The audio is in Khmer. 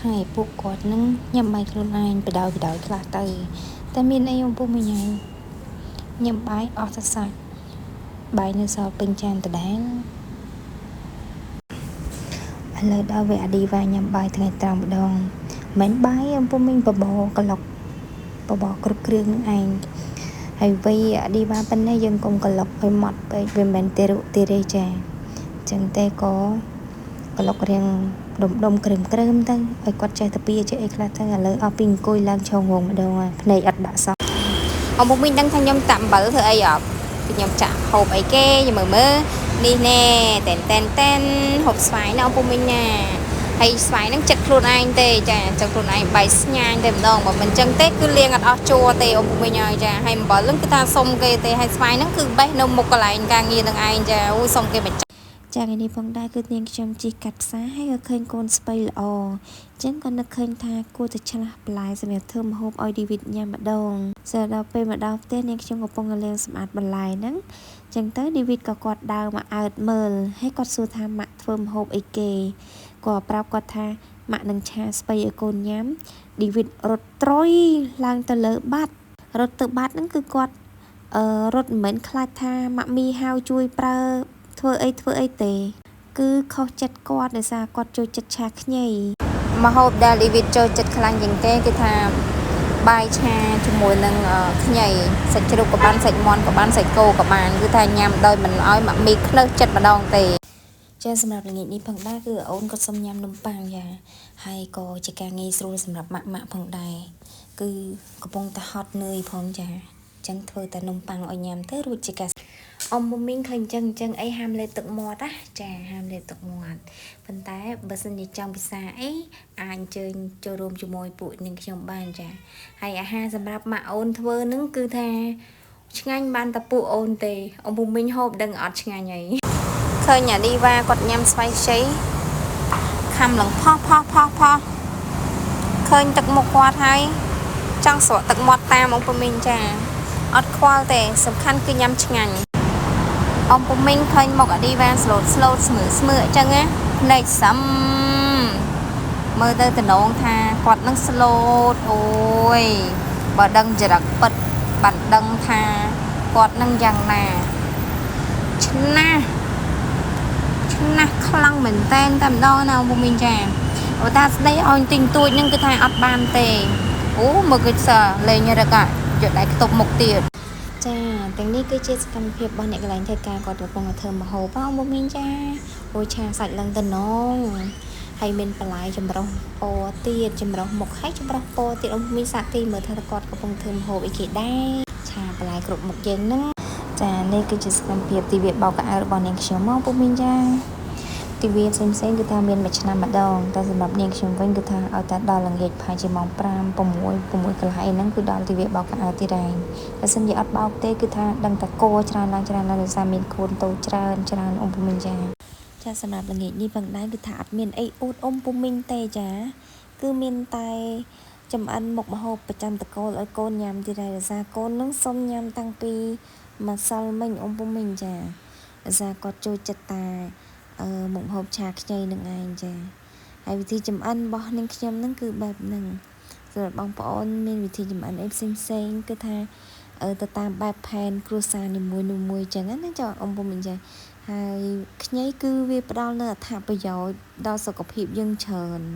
ថែពួកគាត់នឹងញ៉ាំបាយខ្លួនឯងបដ ாய் បដ ாய் ខ្លះទៅតែមានអីអំពុំមីញ៉ៃញ៉ាំបាយអស់តែសាច់បាយនៅសល់ពេញចានដដែលឥឡូវដល់វគ្គអាឌីវ៉ាញ៉ាំបាយថ្ងៃត្រង់ម្ដងមិនបាយអំពុំមីងបបរក្លុកបបរគ្រប់គ្រឿងនឹងឯងហើយវ័យអាឌីវ៉ាប៉ុណ្ណេះយើងកុំក្លុកឲ្យម៉ត់ពេកវាមិនមែនទេរុទេរេចាចឹងទេក៏ក្លុករៀងដុំដុំក្រើមក្រើមទៅឲ្យគាត់ចេះតាពីចេះអីខ្លះទៅឥឡូវអស់ពីអង្គុយឡើងឈងងម្ដងភ្នែកអត់បាក់សោះអមមីងដឹងថាខ្ញុំតាក់អំបិលធ្វើអីអត់ខ្ញុំចាក់ហូបអីគេយមើលមើលនេះណែតែនតែនតែនហូបស្វាយណាអមមីងណាហើយស្វាយហ្នឹងចិត្តខ្លួនឯងទេចាចិត្តខ្លួនឯងបាយស្ញាញតែម្ដងបើមិនចឹងទេគឺលាងអត់អស់ជួរទេអមមីងហើយចាហើយអំបិលហ្នឹងគឺថាសុំគេទេហើយស្វាយហ្នឹងគឺបេះនៅមុខកន្លែងការងារនឹងឯងចាអូយសុំគេមក ចាថ្ងៃនេះផងដែរគឺនាងខ្ញុំជិះកាត់ផ្សារហើយក៏ឃើញកូនស្ពៃល្អអញ្ចឹងក៏នឹកឃើញថាគួរតែឆ្លាស់បន្លែសម្រាប់ធ្វើម្ហូបឲ្យឌីវីតញ៉ាំម្ដងសដល់ពេលមកដល់ផ្ទះនាងខ្ញុំកំពុងតែលាងសម្អាតបន្លែហ្នឹងអញ្ចឹងទៅឌីវីតក៏គាត់ដើរមកអើតមើលហើយគាត់សួរថាម៉ាក់ធ្វើម្ហូបអីគេក៏ប្រាប់គាត់ថាម៉ាក់នឹងឆាស្ពៃឲ្យកូនញ៉ាំឌីវីតរត់ត្រុយឡើងទៅលើបាត់រត់ទៅបាត់ហ្នឹងគឺគាត់អឺរត់មិនមែនខ្លាចថាម៉ាក់មីហៅជួយប្រើធ្វើអីធ្វើអីទេ គឺខុសចិត្តគាត់ដោយសារគាត់ចូលចិត្តឆាខ្ញី ម្ហូបដែលឌីវីតចូលចិត្តខ្លាំងជាងគេគឺថាបាយឆាជាមួយនឹងខ្ញីសាច់ជ្រូកក៏បានសាច់មាន់ក៏បានសាច់គោក៏បានគឺថាញ៉ាំដោយមិនឲ្យម៉ាក់មីខ្លើសចិត្តម្ដងទេចាសម្រាប់ល្ងាចនេះផងដែរគឺអូនគាត់សុំញ៉ាំនំប៉័ងចាហើយក៏ជាការងាយស្រួលសម្រាប់ម៉ាក់ម៉ាក់ផងដែរគឺកំពុងតែហត់នឿយផងចាចឹងធ្វើតែនំប៉័ងឲ្យញ៉ាំទៅរួចជាការអមមីងឃើញចឹងចឹងអីហាមលេបទឹកមាត់ណាចាហាមលេបទឹកមាត់ប៉ុន្តែបើសិនជាចង់ពិសាអីអាចអញ្ជើញចូលរួមជាមួយពួកនាងខ្ញុំបានចាហើយអាហារសម្រាប់ម៉ាក់អូនធ្វើនឹងគឺថាឆ្ងាញ់បានតែពួកអូនទេអមមីងហូបដឹងអត់ឆ្ងាញ់អីឃើញអាឌីវ៉ាគាត់ញ៉ាំស្វាយខ្ចីខំឡើងផោះផោះផោះផោះឃើញទឹកមុខគាត់ហើយចង់ស្រក់ទឹកមាត់តាមអមមីងចាអត់ខ្វល់ទេសំខាន់គឺញ៉ាំឆ្ងាញ់អមមីងឃើញមុខអាឌីវ៉ាស្លូតស្លូតស្មឺស្មឺអញ្ចឹងណាភ្នែកសឹមមើលទៅតំណងថាគាត់នឹងស្លូតអូយបើដឹងចរិតពិតបានដឹងថាគាត់នឹងយ៉ាងណាឆ្នះឆ្នះខ្លាំងមែនតែនតែម្ដងណាអមមីងចាបើតាស្ដីឲ្យទិញទួចនឹងគឺថាអត់បានទេអូមើលគឺសលេងរឹកយកដៃខ្ទប់មុខទៀត ចាទាំងនេះគឺជាសកម្មភាពរបស់អ្នកកន្លែងធ្វើការគាត់កំពុងតែធ្វើម្ហូបអមមីងចាអូឆាសាច់ឡើងតំណងហើយមានបន្លែចម្រុះពណ៌ទៀតចម្រុះមុខហើយចម្រុះពណ៌ទៀតអមមីងសាកទីមើលថាគាត់កំពុងធ្វើម្ហូបអីគេដែរឆាបន្លែគ្រប់មុខយើងហ្នឹងចានេះគឺជាសកម្មភាពទិវាបោកខោអាវរបស់នាងខ្ញុំមកពុំមីងចាទិវាផ្សេងផ្សេងគឺថាមានមួយឆ្នាំម្ដងតែសម្រាប់នាងខ្ញុំវិញគឺថាឲ្យតែដល់ល្ងាចប្រហែលជាម៉ោង5 6 6កន្លះអីហ្នឹងគឺដល់ទិវាបោកខោអាវទៀតហើយបើសិនជាអត់បោកទេគឺថាដឹងតែគោច្រើនឡើងច្រើនឡើងដោយសារមានកូនតូចច្រើនច្រើនអ៊ំពុំមីងចាចាសម្រាប់ល្ងាចនេះផងដែរគឺថាអត់មានអីអួតអ៊ំពុំមីងទេចាគឺមានតែចំអិនមុខម្ហូបប្រចាំតកូលឲ្យកូនញ៉ាំទៀតហើយដោយសារកូននឹងសុំញ៉ាំតាំងពីម្សិលមិញអ៊ំពុំមីងចាដោយសារគាត់ចូលចិត្តតែអឺមុខម្ហូបឆាខ្ញីនឹងឯងចាហើយវិធីចំអិនរបស់នាងខ្ញុំនឹងគឺបែបហ្នឹងសម្រាប់បងប្អូនមានវិធីចម្អិនអីផ្សេងផ្សេងគឺថាទៅតាមបែបផែនគ្រួសារនីមួយៗចឹងណាចាអ៊ំពុំអញ្ចឹងហើយខ្ញីគឺវាផ្ដល់នូវអត្ថប្រយោជន៍ដល់សុខភាពយើងច្រើន។